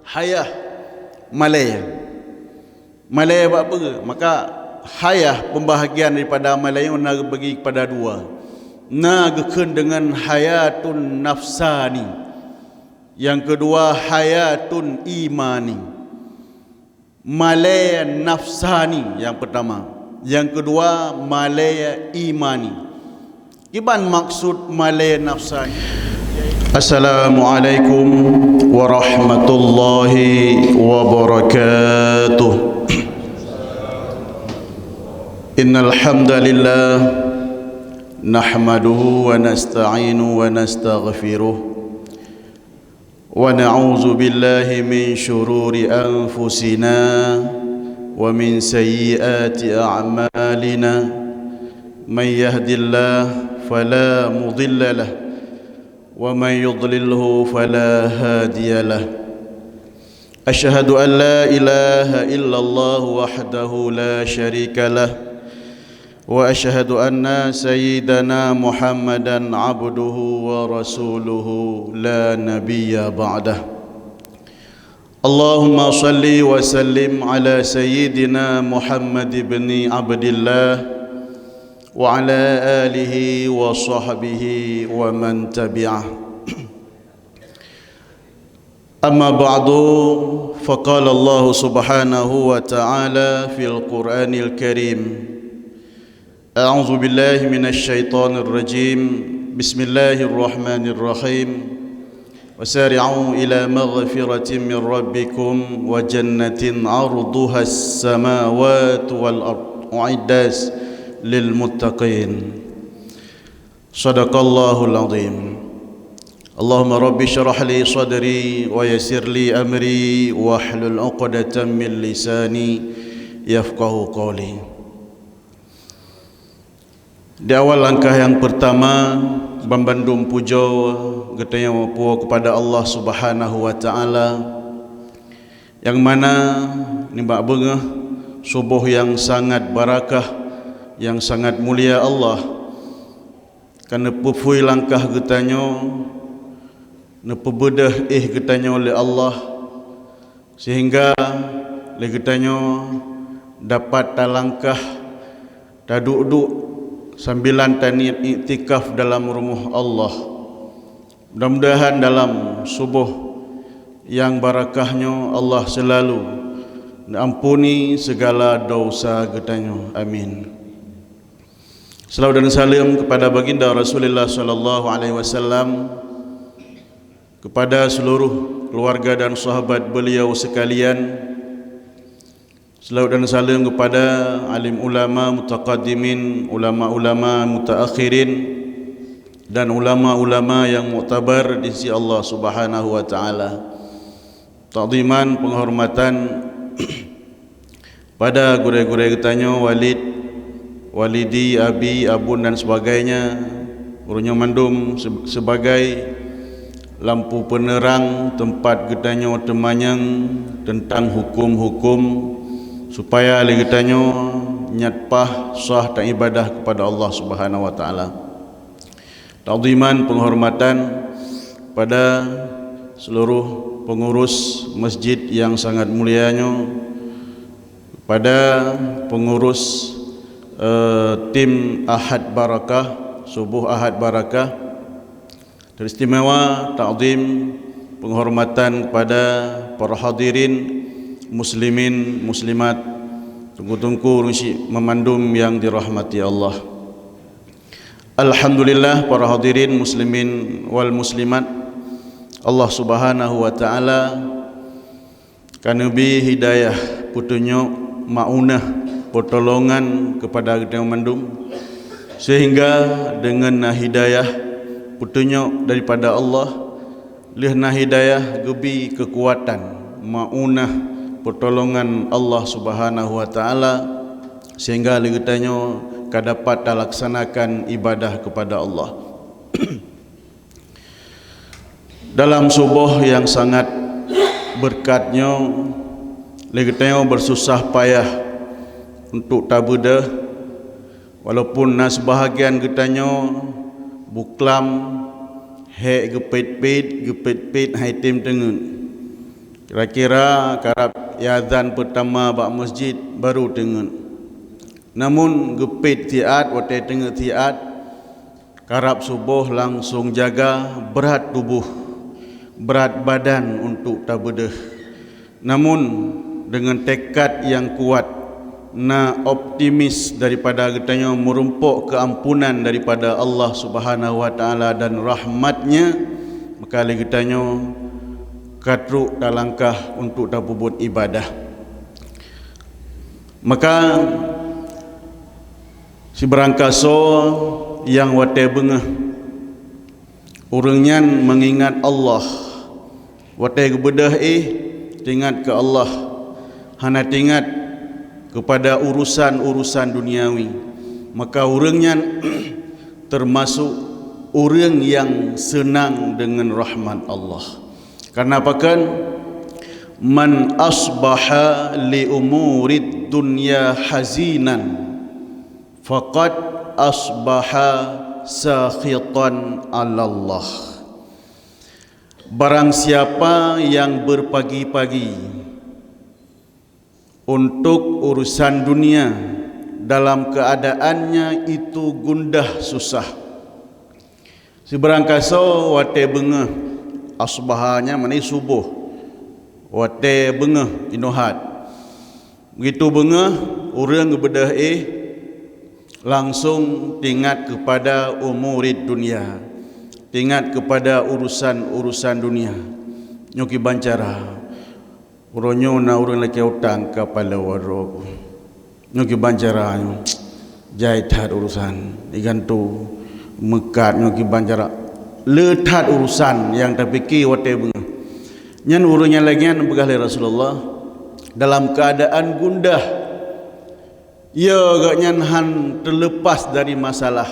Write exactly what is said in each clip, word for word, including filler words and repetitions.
Hayah, malée. Malée bak peue? Maka hayah pembahagian daripada malée nyoe na geubagi kepada dua. Na geukheun deungon hayatun nafsani. Nyang keudua hayatun imani. Malée nafsani nyang peutama. Nyang keudua malée imani. Kiban maksud malée nafsani? Assalamualaikum warahmatullahi wabarakatuh. Innal hamdalillah, nahmaduhu wa nasta'inu wa nastaghfiruh. ونعوذ بالله من شرور أنفسنا ومن سيئات أعمالنا. من يهد الله فلا مضل له، ومن يضلله فلا هادي له. أشهد أن لا إله إلا الله وحده لا شريك له، وأشهد أن سيدنا محمدا عبده ورسوله لا نبي بعده. اللهم صل وسلم على سيدنا محمد بن عبد الله وعلى آله وصحبه ومن تبعه. أما بعد، فقال الله سبحانه وتعالى في القرآن الكريم: أعوذ بالله من الشيطان الرجيم. بسم الله الرحمن الرحيم. وسارعوا إلى مغفرة من ربكم وجنة عرضها السماوات والأرض أعدت للمتقين. صدق الله العظيم. اللهم رب اشرح لي صدري ويسر لي أمري واحلل عقدة من لساني يفقهوا قولي. Di awal langkah nyang peurtama, banbandum pujoe geutanyoe puwoe keupada Allah Subhanahu wa Ta'ala, nyang mana nibak beungoh suboh nyang sangat barakah, nyang sangat mulia Allah ka neupeuphui langkah geutanyoe, neupeubeudôh éh geutanyoe lé Allah, sehingga lé geutanyoe dapat talangkah, taduek-duek sambilan taniet iktikaf dalam rumoh Allah. Mudah-mudahan dalam suboh nyang barakah nyoe Allah seulalu neuampuni sigala desya geutanyoe. Amin. Selawat dan salam kepada Baginda Rasulullah sallallahu alaihi wasallam, kepada seluruh keluarga dan sahabat beliau sekalian. Selawat dan salam kepada alim ulama mutaqaddimin, ulama-ulama mutaakhirin, dan ulama-ulama yang muktabar di sisi Allah Subhanahu wa Ta'ala. Takziman, penghormatan pada gurée-gurée geutanyoe, walid, walidi, abi, abon dan sebagainya, uroe nyoe mandum se-, sebagai lampu peuneurang teumpat geutanyoe teumanyong teuntang huköm-huköm, supaya lé geutanyoe nyat paih sah taibadah kepada Allah Subhanahu wa Ta'ala. Takziman, penghormatan pada seluruh pengurus masjid yang sangat mulia nyoe, pada pengurus, eh, tim Ahad Barakah, Suboh Ahad Barakah, teristimewa takzim penghormatan kepada para hadirin muslimin muslimat, teungku-teungku ureuëng syik meumandum yang dirahmati Allah. Alhamdulillah, para hadirin muslimin wal muslimat, Allah Subhanahu wa Ta'ala ka neubi hidayah peutunyok maunah peutolongan keupada geutanyoe mandum, sehingga deungon na hidayah peutunyok daripada Allah, lheueh na hidayah geubi keukuatan maunah peutolongan Allah Subhanahu wa Ta'ala, sehingga lé geutanyoe ka dapat talaksanakan ibadah keupada Allah. Dalam suboh nyang sangat beureukat nyoe, lé geutanyoe beususah payah untuk tabeudôh, walaupun na seubahagian geutanyoe buklam, hék geupét-pét, geupét-pét hai tem teungeut. Kira-kira karab iazan peutama bak masjid baru teungeut. Namun geupet siat, watée teungeut siat, karab suboh langsong jaga brat tuboh, brat badan untuk tabeudeuh. Namun deungon tekad nyang kuat, na optimis daripada geutanyoe meurumpok keuampunan daripada Allah Subhanahu wa Taala dan rahmat-Nya, maka lé geutanyoe ka trok talangkah untuk tapeubuet ibadah. Maka sibarangkasoe nyang watée beungoh ureuëng nyan meungingat Allah, watée geubeudeuh éh, teuingat keu Allah, hana teuingat keupada urusan-urusan duniawi, maka ureuëng nyan teumasok ureuëng nyang seunang deungon rahmat Allah. Kareuna pakon? "Man asbaha li umurid dunya hazinan, faqad asbaha sakhitan 'alallah." Barang siapa yang berpagi-pagi untuk urusan dunia, dalam keadaannya itu gundah susah. Sibarangkasoe watée beungoh, asbaha nyan makna suboh, watée beungoh inoe that. Begitu beungoh, ureuëng geubeudeuh éh, langsong teuingat keupada umurid dunia, teuingat keupada urusan-urusan dunia. Nyoe kiban cara. Uroe nyoe na ureuëng lakée utang ka paloe droe. Nyoe kiban cara nyoe. Jai that urusan. Digantung meukat nyoe kiban cara. Le that urusan nyang tapike watée beungoh. Nyan ureuëng nyang lagée nyan peugah lé Rasulullah, dalam keuadaan gundah. Ya, gobnyan hán teulepas dari masalah.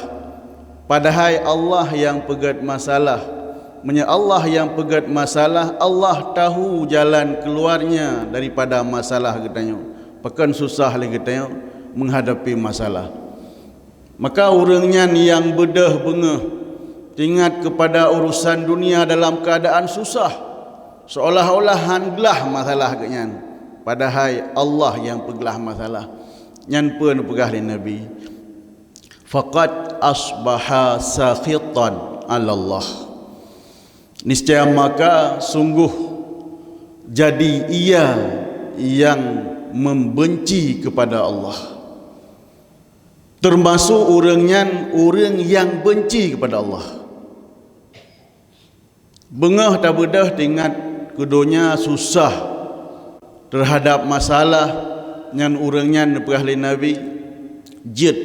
Padahai Allah nyang peugét masalah. Meunyoe Allah nyang peugét masalah, Allah tahu jalan keluarnya daripada masalah geutanyoe. Pakon susah lé geutanyoe menghadapi masalah. Maka ureuëng nyan nyang beudeuh beungoh, teuingat keupada urusan dunia dalam keuadaan susah, seolah-olah hán glah masalah geuhnyan, padahai Allah nyang peuglah masalah. Nyan peue neupeugah lé Nabi, "Faqad asbaha sakhitan 'alallah." Niscaya maka sungguh jadi ia yang membenci kepada Allah. Teumasok ureuëng nyan ureuëng nyang benci keupada Allah. Beungoh tabeudeuh teuingat keu donya susah teuhadap masalah, nyan ureuëng nyan neupeugah lé Nabi jeuet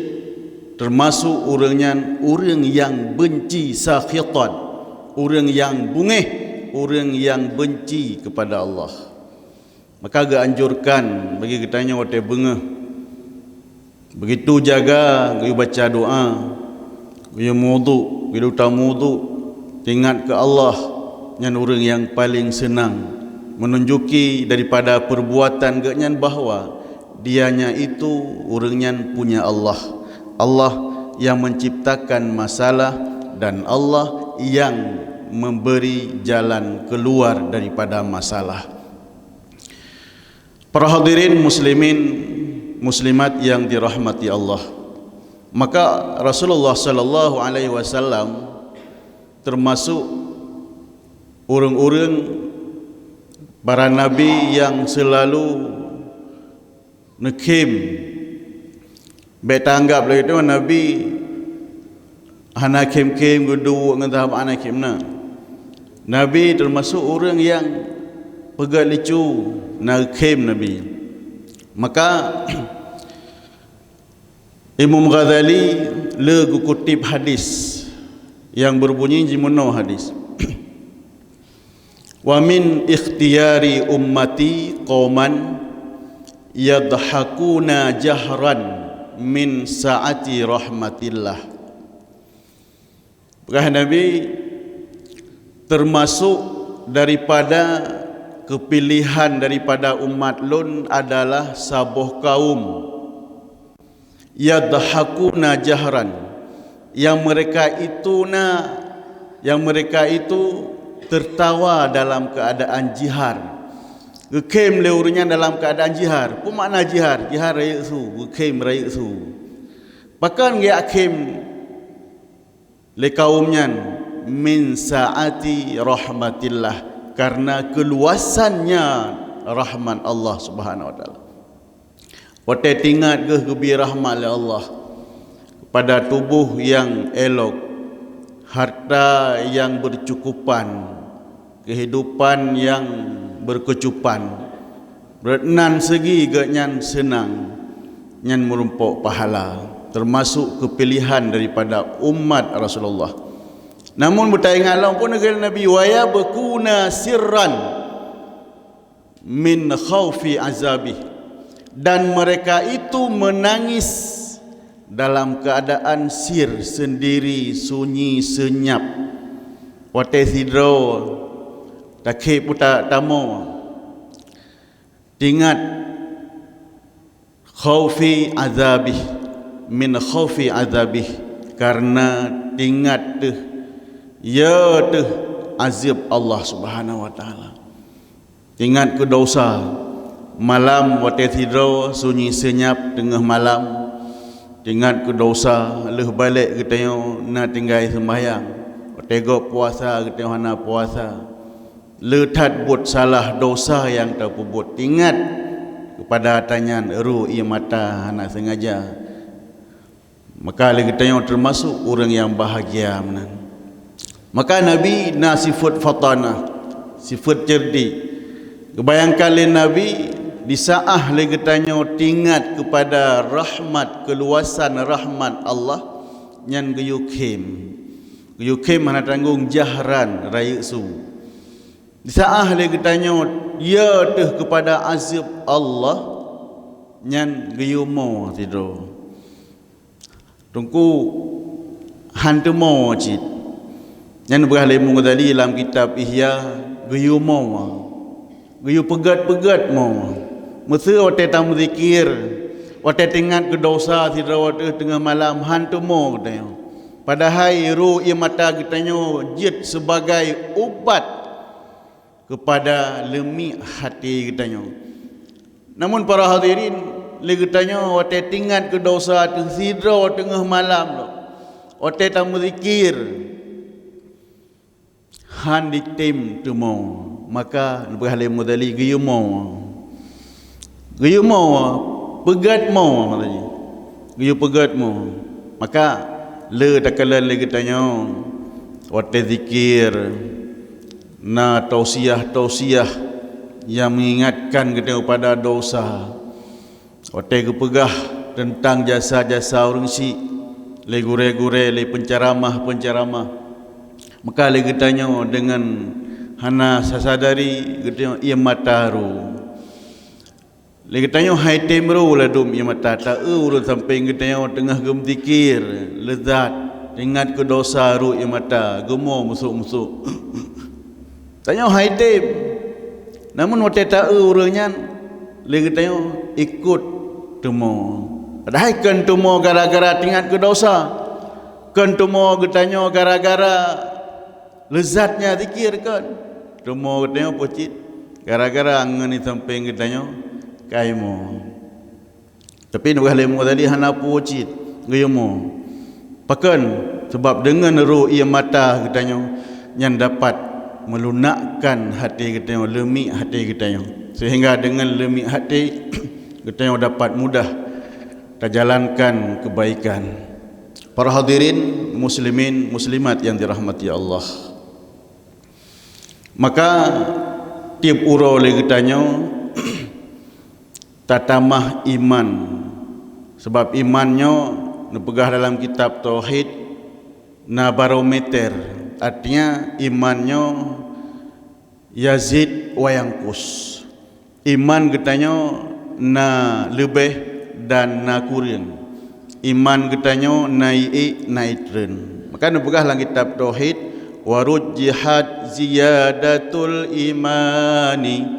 teumasok ureuëng nyan ureuëng nyang benci, sakhitan, ureuëng nyang beungéh, ureuëng nyang benci keupada Allah. Maka geuanjurkan bagi geutanyoe watée beungoh, begitu jaga geuyue baca doa, geuyue mudhu, geuyue tamudhu, teuingat keu Allah, nyan ureuëng nyang paleng seunang, meununjuki daripada peurbuatan geuhnyan bahwa dianya itu ureuëng nyan punya Allah, Allah nyang menciptakan masalah dan Allah nyang memberi jalan keluar daripada masalah. Para hadirin muslimin muslimat yang dirahmati Allah, maka Rasulullah sallallahu alaihi wasallam teumasok ureuëng-ureuëng para nabi nyang seulalu neukhém. Bék taanggab lagée nyoe Nabi hana khém-khém geuduek ngon sahabat, hana khém na. Nabi teumasok ureuëng nyang peugét lucu, na khém Nabi. Maka Imam Ghazali le geukutip hadis nyang beubunyi jimeunoe hadis. "Wa min ikhtiyari ummati qauman yadhakuna jahran min sa'ati rahmatillah." Peugah Nabi, teumasok daripada keupilihan daripada umat lôn adalah saboh kaum yadhakuna jahran, yang mereka itu na, yang mereka itu tertawa dalam keadaan jihar. Geukhém lé ureuëng nyan dalam keuadaan jihar. Peue makna jihar? Jihar rayeuk su, geukhém rayeuk su. Pakon geujak khém lé kawöm nyan? Min sa'ati rahmatillah, karena keuluasannya rahmat Allah Subhanahu wa Taala. Watée tingat geuh geubri rahmat lé Allah kepada tuboh nyang élok, harta nyang beucukupan, keuhidupan nyang beukeucupan, rot nan seugi geuhnyan seunang, nyan meurumpok pahala, teumasok keupiléhan daripada umat Rasulullah. Namun beutaingat lom peue neugeue Nabi, "Wa yabkuna sirran min khaufi azabih," dan mereka itu menangis dalam keadaan sir, sendiri, sunyi, senyap. Watée sidroe takhém puta tamoe, tingat khaufi azabih, min khaufi azabih, karena tingat teuh, ya teuh azab Allah Subhanahu wa Taala. Tingat keu dosa. Malam watée sidroe sunyi senyap teungoh malam, tingat keu dosa, lheueh balek geutanyoe na tinggai seumbahyang. Watée gob puasa geutanyoe hana puasa. Le that buet salah dosa nyang tapeubuet, tingat keupada ata nyan, ru ié mata hana seungaja. Maka lé geutanyoe teumasok ureuëng nyang bahagia meunan. Maka Nabi na sifeuet fatanah, sifeuet cerdik. Geubayangkan lé Nabi, disaáh lé geutanyoe tingat keupada rahmat, keuluasan rahmat Allah, nyan geuyue khém. Geuyue khém hana tanggong jahran rayeuk su. Disaáh lé geutanyoe ya teuh keupada azab Allah, nyan geuyue mo sidroe. Teungku, han teumo cit. Nyan peugah lé Imam Ghazali lam kitab Ihya, geuyue mo, geuyue peugét-peugét mo. Meuseu watée tameuzikir, watée teuingat keu dosa sidroe teuh teungoh malam, han teumo geutanyoe. Padahai ru ié mata geutanyoe jeuet sibagai ubat keupada leumiek até geutanyoe. Namun para hadirin, lé geutanyoe watée teuingat keu dosa teuh sidroe teungoh malam lom, watée tameuzikir, han jitem teumo, maka neupeugah lé Imam Ghazali geuyue mo. Geuyue mo, peugét mo, maksud jih. Geuyue peugét mo. Maka le takalon lé geutanyoe watée zikir, na tausiah-tausiah nyang meuingatkan geutanyoe pada dosa. Watée geupeugah teuntang jasa-jasa ureuëng syiek lé gurée-gurée, lé peuceramah-peuceramah, maka lé geutanyoe deungon hana sasadari geutanyoe ié mata ru. Lé geutanyoe hai tem ru ladum ié mata, ta-eu ureuëng sampéng geutanyoe teungoh geumeuzikir, leuzat, ingat keu dosa ru ié mata, geumo meusok-meusok. Tanyoe hai tem. Namun watée ta-eu ureuëng nyan, lé geutanyoe ikot teumo. Padahai kon teumo gara-gara teuingat keu dosa. Kon teumo geutanyoe gara-gara leuzatnya zikir, kon. Teumo geutanyoe peue cit gara-gara ngon di sampéng geutanyoe ka imo. Tapi neupeugah lé Imam Ghazali hana peue cit, geuyue mo. Pakon? Sabab deungon ru ié mata geutanyoe nyan dapat meulunakkan até geutanyoe, leumiek até geutanyoe. Seuhingga deungon leumiek até geutanyoe dapat mudah tajalankan keubaikan. Para hadirin muslimin muslimat nyang dirahmati Allah. Maka tieb uroe lé geutanyoe tatamah iman. Sabab iman nyoe neupeugah dalam kitab tauhid na barometer, artinya iman nyoe yazid wa yanqus. Iman geutanyoe na leubeh dan na kureueng. Iman geutanyoe na iék na itreun. Maka neupeugah lam kitab tauhid, "Wa rujjihat ziyadatul imani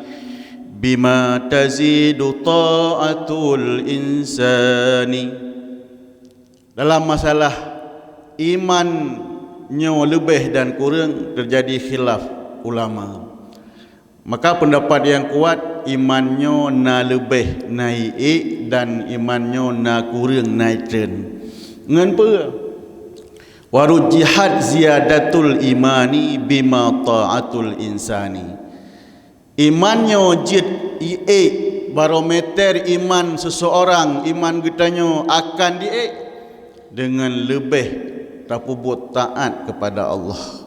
bima tazidu ta'atul insani." Dalam masalah iman nyoe leubeh dan kureueng teujadi khilaf ulama. Maka peundapat nyang kuat, iman nyoe na leubeh na iék dan iman nyoe na kureueng na itreun. Ngon peue? Warujjihat ziyadatul imani bima ta'atul insani. Iman nyoe jeuet iék, barometer iman seseorang, iman geutanyoe akan diék deungon leubeh tapeubuet taát kepada Allah.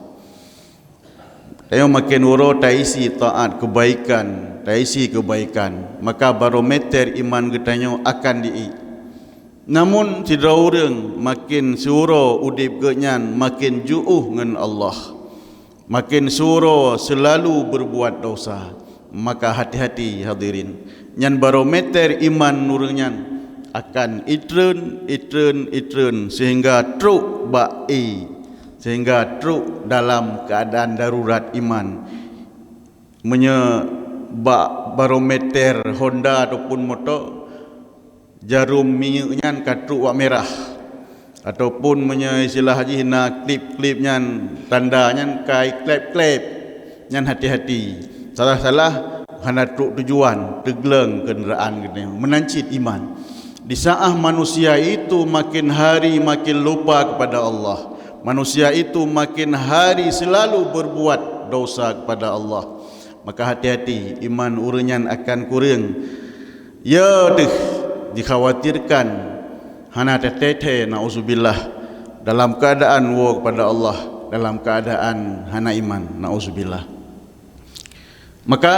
Tanyoe maken uroe taisi taát keubaikan, taisi keubaikan, maka barometer iman geutanyoe akan diék. Namun sidroe ureuëng maken siuroe udeb geuhnyan maken jiôh ngon Allah, maken siuroe seulalu beurbuat desya, maka hati-hati hadirin, nyan barometer iman ureuëng nyan akan itreun, itreun, itreun seuhingga trok bak ék, seuhingga trok dalam keuadaan darurat iman. Meunyoe bak barometer Honda ataupun moto, jarum minyeuk nyan ka trok bak mirah, ataupun meunyoe istilah jih na klip-klip nyan, tanda nyan ka iklep-klep, nyan hati-hati. Salah-salah hana trok tujuan, teugleng keundaraan geutanyoe. Meunan cit iman. Di saat manusia itu makin hari makin lupa kepada Allah, manusia itu makin hari selalu berbuat dosa kepada Allah, maka hati-hati iman ureuëng nyan akan kureueng. Ya deuh, dikhawatirkan hana teuthée-thée, nauzubillah, dalam keuadaan woe kepada Allah, dalam keuadaan hana iman, nauzubillah. Maka,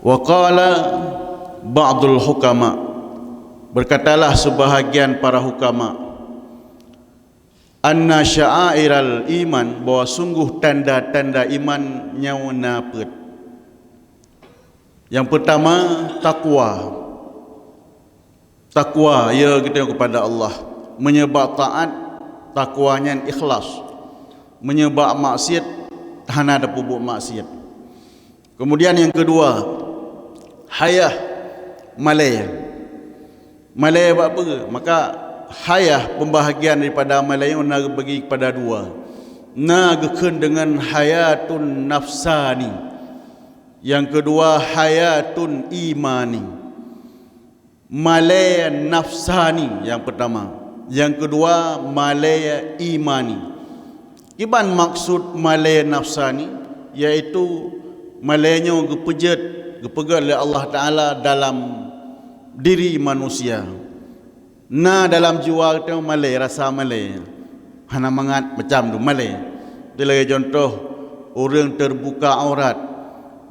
wa qala ba'dul hukama, berkatalah sebahagian para hukama, anna sya'airal iman, bahwa sungguh tanda-tanda iman nyoe na peuet. Nyang peurtama, takwa. Takwa, ya geutanyoe kepada Allah. Meunyoe bak taát, takwa nyan ikhlas. Meunyoe bak maksiat, hana tapeubuet maksiat. Kemudian nyang keudua, hayah, malée. Malée bak peue? Maka hayah, pembahagian daripada malée nyoe na geubagi kepada dua. Na geukheun deungon hayatun nafsani. Nyang keudua, hayatun imani. Malée nafsani nyang peurtama, nyang keudua malée imani. Kiban maksud malée nafsani, yaitu malée nyoe geupeujeuet, geupeugét lé Allah Taala dalam diri manusia. Na dalam jiwa geutanyoe malée, rasa malée, hana mangat macam tu malée. Di lagée contoh, ureuëng teubuka aurat,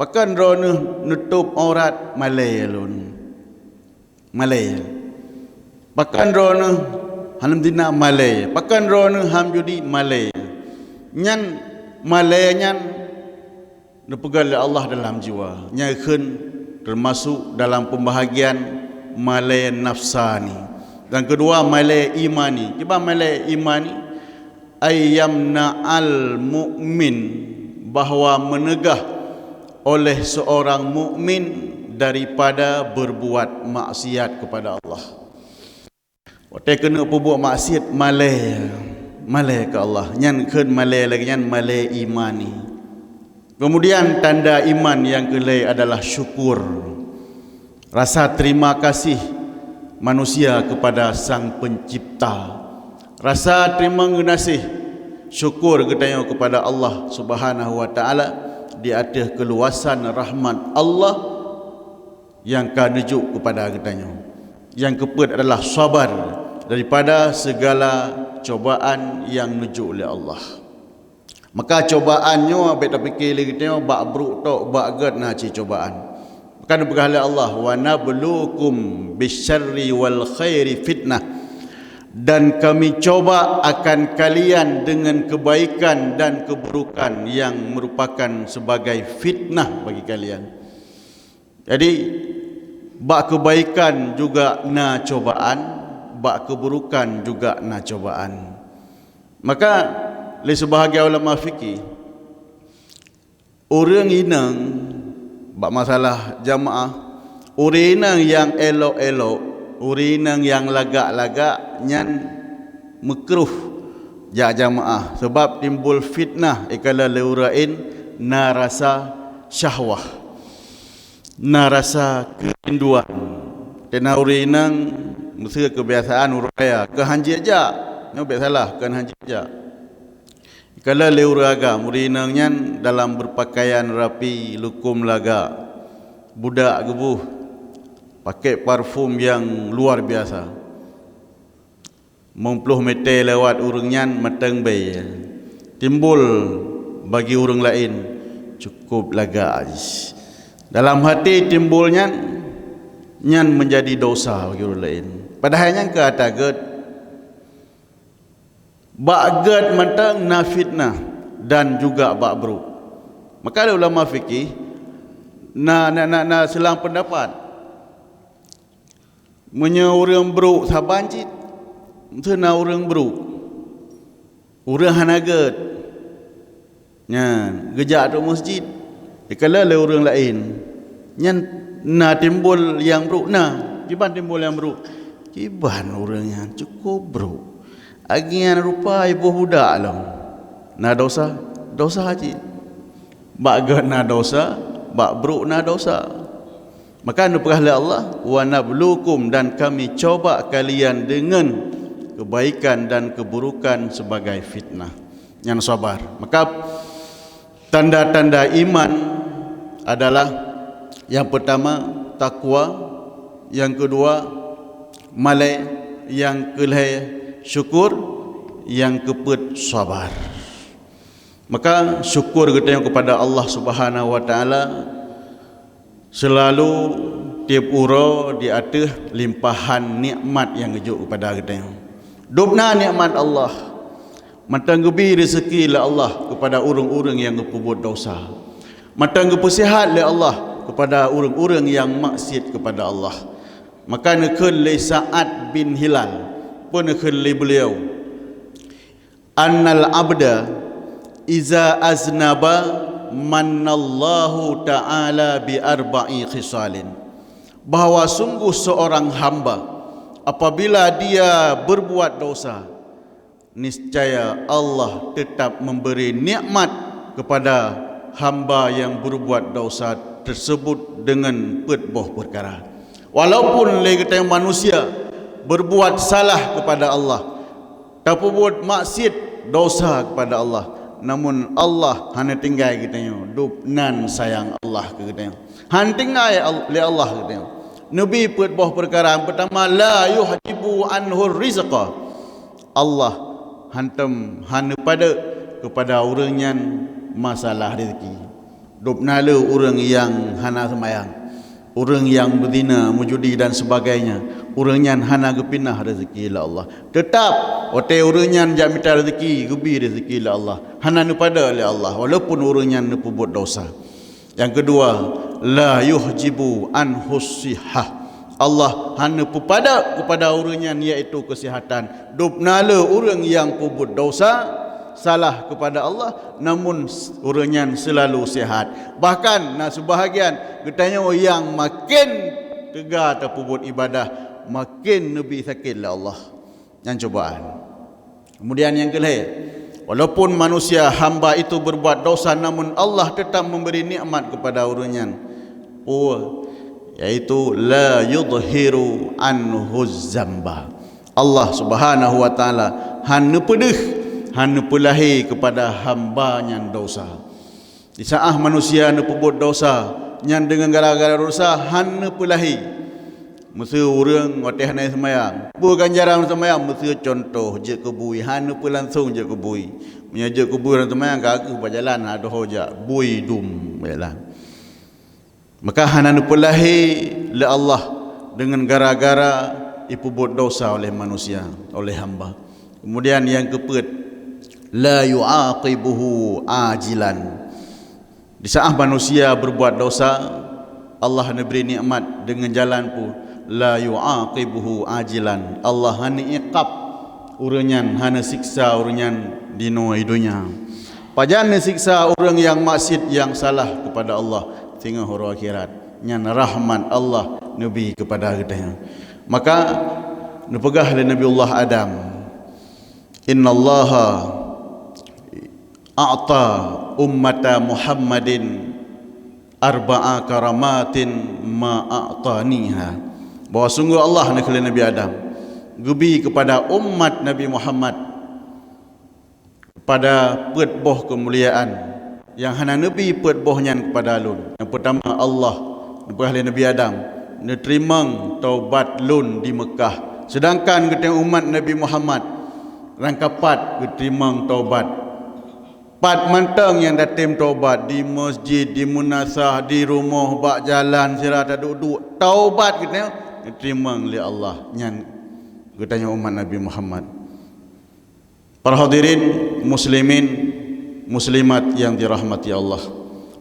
pakon droeneueh neutôb aurat, malée lôn. Malée. Pakon droeneueh han zina, malée. Pakon droeneueh han judi, malée. Nyan malée nyan neupeugah lé Allah dalam jiwa. Nyan kheun teumasuk dalam pembahagian malée nafsani. Dan keudua malée imani. Kiban malée imani, ay yamna'al mu'min, bahwa meunegah oleh seorang mukmin daripada berbuat maksiat kepada Allah. Watée keuneuk peubuet maksiat, malée, malée keu Allah. Nyan kheun malée lagée nyan malée imani. Kemudian tanda iman nyang keulhée adalah syukur. Rasa terima kasih manusia kepada Sang Pencipta. Rasa teurimong geunaséh, syukur geutanyoe kepada Allah Subhanahu wa Taala di ateueh keuluwasan rahmat Allah nyang ka neujok kepada geutanyoe. Nyang keupeuet adalah sabar daripada segala cobaan nyang neujok lé Allah. Maka cobaan nyoe bék tapike lé geutanyoe bak brok tok, bak gét na cit cobaan. Maka neupeugah lé Allah, "Wa nabluukum bisyarri wal khairi fitnah." Dan Kami coba akan kalian dengan kebaikan dan keburukan yang merupakan sebagai fitnah bagi kalian. Jadi, bak kebaikan juga na cobaan, bak keburukan juga na cobaan. Maka, lé sibahagian ulama fikih, ureuëng inong bak masalah jamaah, ureuëng inong nyang élok-élok, ureuëng inong nyang lagak-lagak, nyan meukruh jak jamaah, sabab timbul fitnah, ikalon lé ureuëng laén na rasa syahwah, na rasa keurinduan. Teuma ureuëng inong meuseu keubiasaan ureuëng kaya, keu han jeuet jak, nyoe bék salah, keu han jeuet jak. Kalau lé ureuëng agam, ureuëng inong nyan dalam berpakaian rapi, lukum lagak, budak geuboh, pakai parfum yang luar biasa. Meuploh meter lewat ureuëng nyan mantong bèe. Timbul bagi ureuëng laén cukup lagak jih. Dalam hati timbul nyan, nyan menjadi dosa bagi ureuëng laén. Padahai nyan keu ata gét. Bak gét mantong na fitnah dan juga bak brok. Maka lé ulama fikih na, na, na, na silang pendapat. Meunyoe ureuëng brok saban cit, meuteuna ureuëng brok. Ureuëng hana gét. Nyan, geujak ateueh masjid. Dikala lé ureuëng laén. Nyan na timbul nyang brok na. Kiban timbul nyang brok? Kiban ureuëng nyan cukup brok. Agian rupa iboh budak lom. Na dosa? Dosa cit. Bak gét na dosa, bak brok na dosa. Maka neupeugah lé Allah, "Wa nablukum," dan Kami coba kalian dengan kebaikan dan keburukan sebagai fitnah. Nyan sabar. Maka tanda-tanda iman adalah yang pertama takwa, yang kedua malée, yang keulhée syukur, yang keupeuet sabar. Maka syukur geutanyoe kepada Allah Subhanahu wa Taala selalu tieb uroe di ateueh limpahan nikmat nyang geujok kepada geutanyoe. Dubna nikmat Allah, mantong geubi rezeki lé Allah kepada ureuëng-ureuëng nyang geupeubuet dosa. Mantong geupeusihat lé Allah kepada ureuëng-ureuëng nyang maksiat kepada Allah. Maka neukheun lé Sa'ad bin Hilal, peue neukheun lé beliau? "Annal abda iza aznaba mannallahu ta'ala bi arba'i khisalin." Bahwa sungguh seorang hamba, apabila dia berbuat dosa, niscaya Allah tetap memberi nikmat kepada hamba yang berbuat dosa tersebut dengan peuet boh perkara. Walaupun lé geutanyoe manusia berbuat salah kepada Allah, tapeubuet maksiat, dosa kepada Allah, namun Allah hana tinggai geutanyoe, dubnan sayang Allah keu geutanyoe. Hana tinggai Al-, lé Allah keu geutanyoe. Neubi peuet boh peukara. Yang pertama, la yuhjibu anhu rizqa. Allah hantom hana neupadeuk kepada ureuëng nyan masalah rezeki. Dubna lé ureuëng nyang hana seumayang, ureuëng nyang beuzina, meujudi dan sebagainya, ureuëng nyan hana geupinah rezeki lé Allah. Teutap, watée ureuëng nyan jak mita rezeki, geubi rezeki lé Allah. Hana neupadeuk lé Allah, walaupun ureuëng nyan neupeubuet dosa. Yang kedua, la yuhjibu anhus sihah. Allah hana peupadeuk kepada ureuëng nyan, yaitu kesihatan. Dubna lé ureuëng nyang peubuet dosa, salah kepada Allah, namun s-, ureuëng nyan selalu sihat. Bahkan na seubahagian geutanyoe nyang maken teuga tapeubuet ibadah, maken neubi sakét lé Allah. Nyan cubaan. Kemudian nyang keulhée, walaupun manusia hamba itu berbuat dosa, namun Allah tetap memberi nikmat kepada ureuëng nyan. Peue? Yaitu la yudhiru anhu zamba. Allah Subhanahu wa Taala hana neupeudeuh, hana neupeulahé kepada hamba nyan dosa. Di saat manusia neupeubuet dosa, nyan deungon gara-gara dosa hana neupeulahé. Meuseu ureuëng watée hana seumayang, peue ganjaran seumayang? Meuseu contoh jeuet keu bui, hana neupeulasong jeuet keu bui. Meunyoe jeuet keu bui hana seumayang, ka geuh bak jalan, hana doho jak, bui dum bak jalan. Maka hana neupeulahé lé Allah deungon gara-gara ipeubuet dosa oleh manusia, oleh hamba. Kemudian nyang keupeuet, la yu'aqibuhu ajilan. Di saat manusia berbuat dosa, Allah neubri nikmat deungon jalan peue, la yu'aqibuhu ajilan. Allah hana iqab ureuëng nyan, hana siksa ureuëng nyan di noe donya. Pajan neusiksa ureuëng nyang maksiat, nyang salah kepada Allah singoh uroe akhirat? Nyan rahmat Allah neubi kepada geutanyoe. Maka neupeugah lé Nabiullah Adam, "Innallaha a'ta ummata Muhammadin arba'a karamatin ma a'taniha. Bahwa sungguh Allah, neukheun lé Nabi Adam, geubi kepada umat Nabi Muhammad pada peuet boh keumuliaan nyang hana neubi peuet boh nyan kepada lôn. Nyang peutama, Allah neupeugah lé Nabi Adam, neuteurimong taubat lôn di Meukah. Seudangkan geutanyoe umat Nabi Muhammad, rangkapat geuteurimong taubat. Pat mantong nyang tatem taubat, di masjid, di meunasah, di rumoh, bak jalan, sira taduek-duek, taubat geutanyoe geuteurimong lé Allah. Nyan geutanyoe umat Nabi Muhammad. Para hadirin muslimin muslimat yang dirahmati Allah,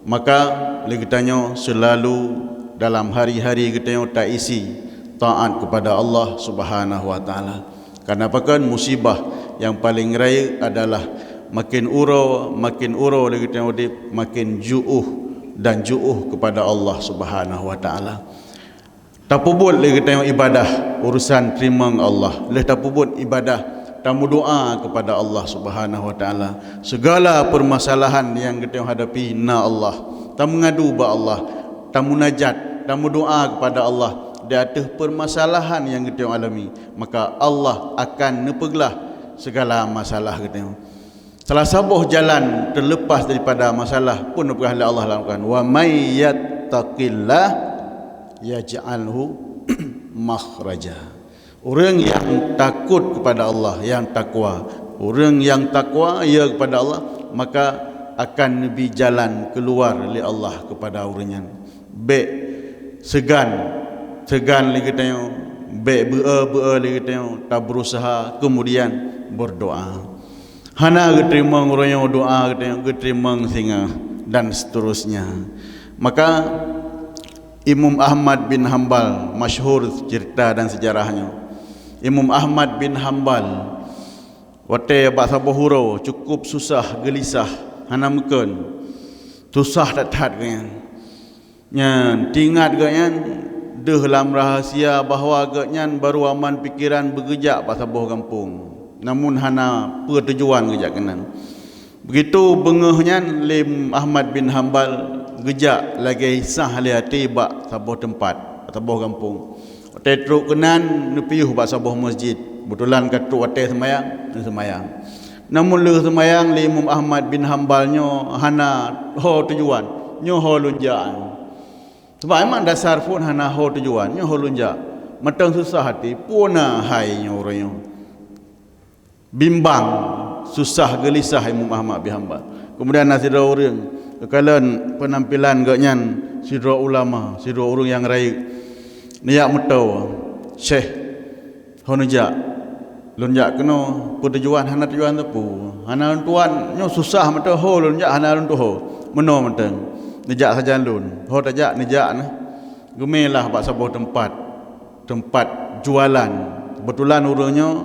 maka lé geutanyoe selalu dalam hari-hari geutanyoe taisi taat kepada Allah Subhanahu wa Taala. Karena pakon, musibah yang paling rayeuk adalah makin uroe, makin uroe lé geutanyoe udeb, makin ju'uh dan ju'uh kepada Allah Subhanahu wa Taala. Tapeubuet lé geutanyoe ibadah, urusan teurimong Allah. Lheueh tapeubuet ibadah, tameudoa kepada Allah Subhanahu wa Taala. Segala permasalahan nyang geutanyoe hadapi na Allah. Tameungadu bak Allah, tamunajat, tameudoa kepada Allah di ateueh permasalahan nyang geutanyoe alami, maka Allah akan neupeuglah segala masalah geutanyoe. Salah saboh jalan teuleupah daripada masalah pun neupeugah lé Allah lam Quran, "Wa may yattaqillah yaj'alhu makhraja." Ureuëng nyang takot kepada Allah, nyang takwa, ureuëng nyang takwa ya kepada Allah, maka akan neubi jalan keuluwa lé Allah kepada ureuëng nyan. Bék seugan, seugan lé geutanyoe, bék beu-e, beu-e lé geutanyoe, tabeurusaha, keumudian beudoa. Hana geuteurimong uroe nyoe doa geutanyoe, geuteurimong singoh, dan seterusnya. Maka Imam Ahmad bin Hambal, masyhur cerita dan sejarahnya. Imam Ahmad bin Hambal watée bak saboh uroe cukup susah, geulisah, hana meukon. Susah that-that geuh nyan. Nyan, teuingat geuhnyan deuh lam rahsia bahwa geuhnyan barô aman pikeran beugeujak bak saboh gampông, namun hana peue tujuan geujak keunan. Beugitu beungoh nyan lé Ahmad bin Hambal geujak lagée sah lé até bak saboh teumpat, bak saboh gampông. Watée trok keunan neupiôh bak saboh masjid, beutulan ka trok watée seumayang, neuseumayang. Namun lheueh seumayang lé Imam Ahmad bin Hambal nyoe hana ho tujuan, nyoe ho lôn jak. Sabab memang dasar phon hana ho tujuan, nyoe ho lôn jak. Mantong susah até, peue na hai nyoe uroe nyoe. Bimbang, susah, geulisah Imam Ahmad bin Hambal. Kemudian na sidroe ureuëng, geukalon penampilan geuhnyan sidroe ulama, sidroe ureuëng nyang rayeuk. Neujak meutoe, "Syekh, ho neujak? Lôn jak keunoe, peue tujuan?" "Hana tujuan teupeu. Hana lôn tuan, nyoe susah mantong ho lôn jak, hana lôn tuho. Meunoe mantong, neujak sajan lôn." Ho tajak, neujak na. Geumé lah bak saboh teumpat, teumpat jualan. Keubeutulan ureuëng nyoe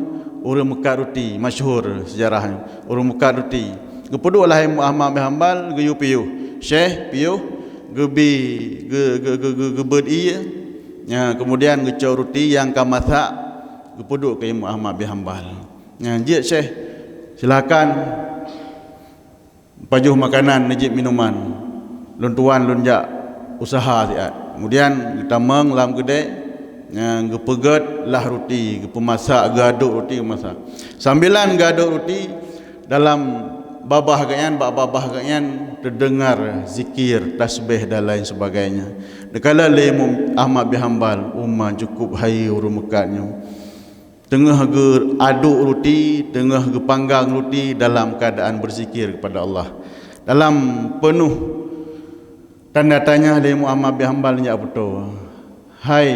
ureuëng meukat ruti, masyhur sejarah nyoe. Ureuëng meukat ruti. Geupeuduek lah Imam Ahmad bin Hambal, geuyue piôh. "Syekh, piôh," geubi, geu-, geu-, geu-, geu-, geubeuet ié. Nya, kemudian geucok ruti nyang ka masak, geupeuduek keu Imam Ahmad bin Hambal. Nya, "Jeuet, Syekh, silakan." Pajoh makanan, neujép minuman. Lôn tuan lôn jak usaha siat. Kemudian geutamong lam keudè, nyang geupeugét lah ruti, geupeumasak, geuaduk ruti, geumasak. Sambilan geuaduk ruti, dalam babah geuhnyan, bak babah geuhnyan teudeungar zikir, tasbeh dan lain sebagainya. Neukalon lé Imam Ahmad bin Hambal, "Uma, cukup hai ureuëng meukat nyoe." Teungoh geuaduk ruti, teungoh geupanggang ruti dalam keuadaan beuzikir kepada Allah. Dalam peunoh tanda tanya lé Muhammad bin Hambal jak peutoe, "Hai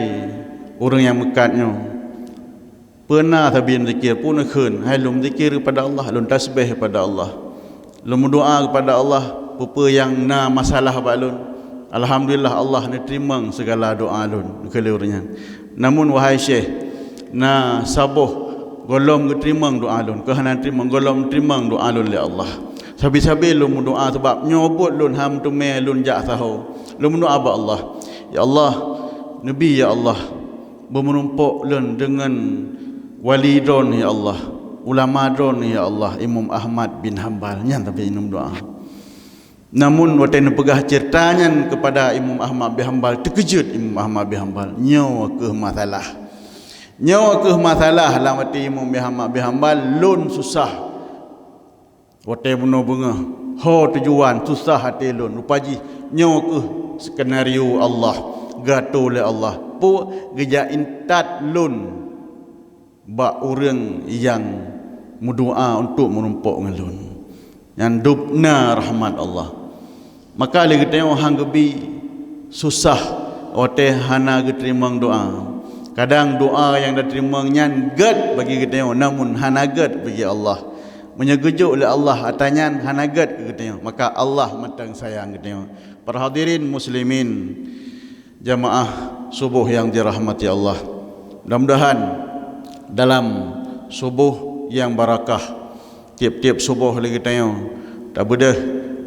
ureuëng nyang meukat nyoe, peue na sabe zikir?" "Peue neukheun?" "Hai lôn zikir kepada Allah, lôn tasbeh kepada Allah." Lôn meudoa kepada Allah, peue-peue nyang na masalah bak lôn. Alhamdulillah, Allah neuteurimong sigala doa lôn, kheun lé ureuëng nyan. Namun, wahai Syekh, na saboh gohlom geuteurimong doa lôn, keu hana teurimong, gohlom teurimong doa lôn lé Allah. Sabe-sabe lôn meudoa, sabab nyoe buet lôn han teumé lôn jak saho. Lôn meudoa bak Allah, "Ya Allah, neubi, ya Allah, beumeurumpok lôn deungon wali droen, ya Allah, ulama droen, ya Allah, Imam Ahmad bin Hambal." Nyan tapi lôn meudoa. Namun watée neupeugah ceurita nyan keupada Imam Ahmad bin Hambal, teukeujot Imam Ahmad bin Hambal. Nyoe kheueh masalah. Nyoe kheueh masalah lam até Imam Ahmad bin Hambal, lôn susah. Watée bunoe beungoh, ho tujuan, susah até lôn. Rupa jih, nyoe kheueh skenario Allah, geuato lé Allah. Peue geujak intat lôn bak ureuëng nyang meudoá untuk meurumpok ngon lôn. Nyan dub na rahmat Allah. Maka lé geutanyoe han geubi susah watée hana geuteurimong doá. Kadang doá nyang tateurimong nyan gét bagi geutanyoe, namun hana gét bagi Allah. Meunyoe geujok lé Allah ata nyan hana gét keu geutanyoe, maka Allah mantong sayang geutanyoe. Para hadirin muslimin, jamaah suboh nyang dirahmati Allah. Mudah-mudahan dalam suboh nyang barakah, tieb-tieb suboh lé geutanyoe tabeudôh,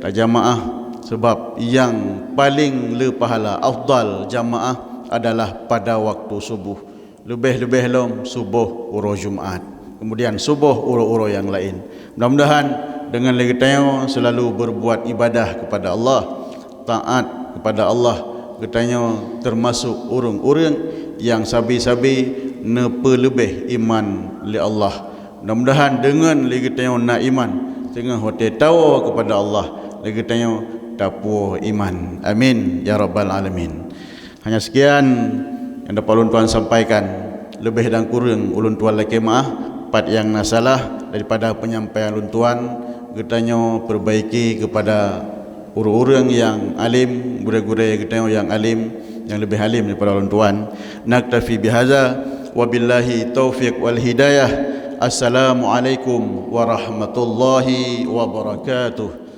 tajamaah, sabab nyang paleng le pahala, afdal jamaah adalah pada waktu suboh. Leubeh-leubeh lom suboh uroe Jumat, kemudian suboh uroe-uroe nyang laén. Mudah-mudahan deungon lé geutanyoe seulalu berbuat ibadah kepada Allah, taat kepada Allah, geutanyoe termasuk ureuëng-ureuëng nyang sabe-sabe neupeuleubeh iman lé Allah. Mudah-mudahan deungon lé geutanyoe na iman, teungoh watée tawoe kepada Allah, lé geutanyoe tapuwoe iman. Amin ya rabbal alamin. Hanya sekian nyang dapat ulôn tuan sampaikan. Leubeh dan kureueng ulôn tuan lakée meuáh. Pat nyang na salah daripada penyampaian ulôn tuan, geutanyoe perbaiki kepada ureuëng-ureuëng nyang alim, gurée-gurée geutanyoe nyang alim, nyang leubeh alim daripada ulôn tuan. Naktafi bihadza, wabillahi taufiq wal hidayah. Assalamualaikum warahmatullahi wabarakatuh.